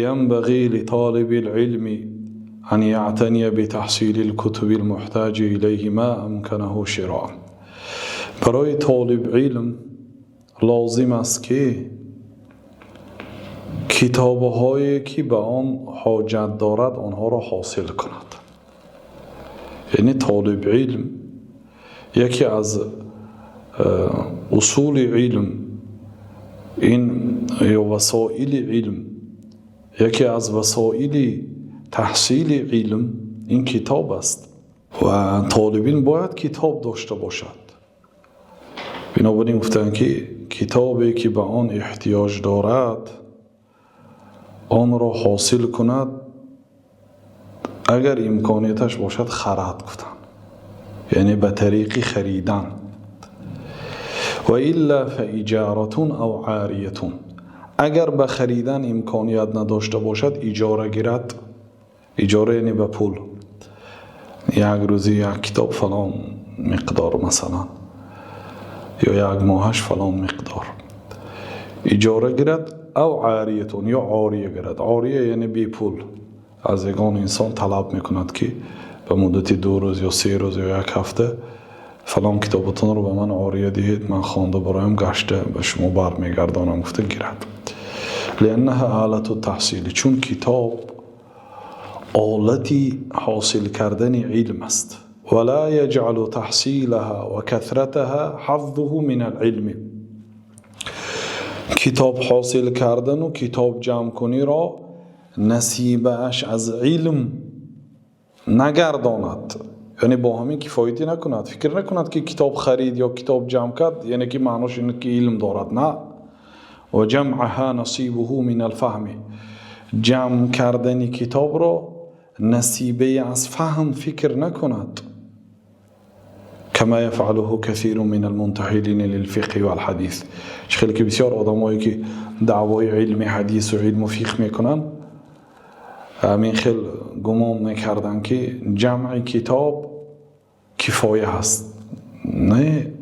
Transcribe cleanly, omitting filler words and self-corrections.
ينبغي لطالب العلم أن يعتني بتحصيل الكتب المحتاج إليه ما أمكنه شراء. Барои толиб илм лозим аст, ки китобҳое, ки ба он ҳоҷат дорад, онҳоро ҳосил кунад. Яъне толиб илм, яке аз усули илм ин ё васоили илм, яке аз васоили таҳсили илм ин китоб аст ва толибилм бояд китоб дошта бошад. Бинобар ин гуфтанд, ки китобе, ки ба он эҳтиёҷ дорад, онро ҳосил кунад, агар имконияташ бошад, харад, гуфтанд, яъне ба тариқи харидан. وإلا فإجارة أو عارية. Агар ба харидан имконият надошта бошад, иҷора гирад. Иҷора, яъне ба пул, як рӯзи як китоб фалон миқдор, масалан, ё як моҳаш фалон миқдор иҷора гирад. أو عارية, ё ория гирад. Ория, яъне бепул аз ягон инсон талаб мекунад, ки ба муддати 2 рӯз ё 3 рӯз ё як ҳафта фалон китобатонро ба ман ория диҳед, ман хонда бароям, гашта ба шумо бармегардонам, гуфта гирад. لأنها آلة التحصيل, чун китоб олати ҳосил кардани илм аст. ولا يجعل تحصيلها وكثرتها حظه من العلم. Китоб ҳосил кардану китоб ҷамъкуниро насибааш аз илм нагардонад, яъне бо ҳамин кифоятӣ накунад, фикр накунад, ки китоб харид ё китоб ҷамъ кард, яъне ки маънош ин ки илм дорад. На, وجمعها نصيبه من الفهم, ҷамъ кардани китобро насибае аз фаҳм фикр накунад. كما يفعله كثير من المنتحلين للفقه والحديث, чӣ хеле ки бисёр одамое, ки даъвои илми ҳадису илму фиқҳ мекунанд, ҳамин хел гумон мекарданд, ки ҷамъи китоб кифоя ҳаст. Не.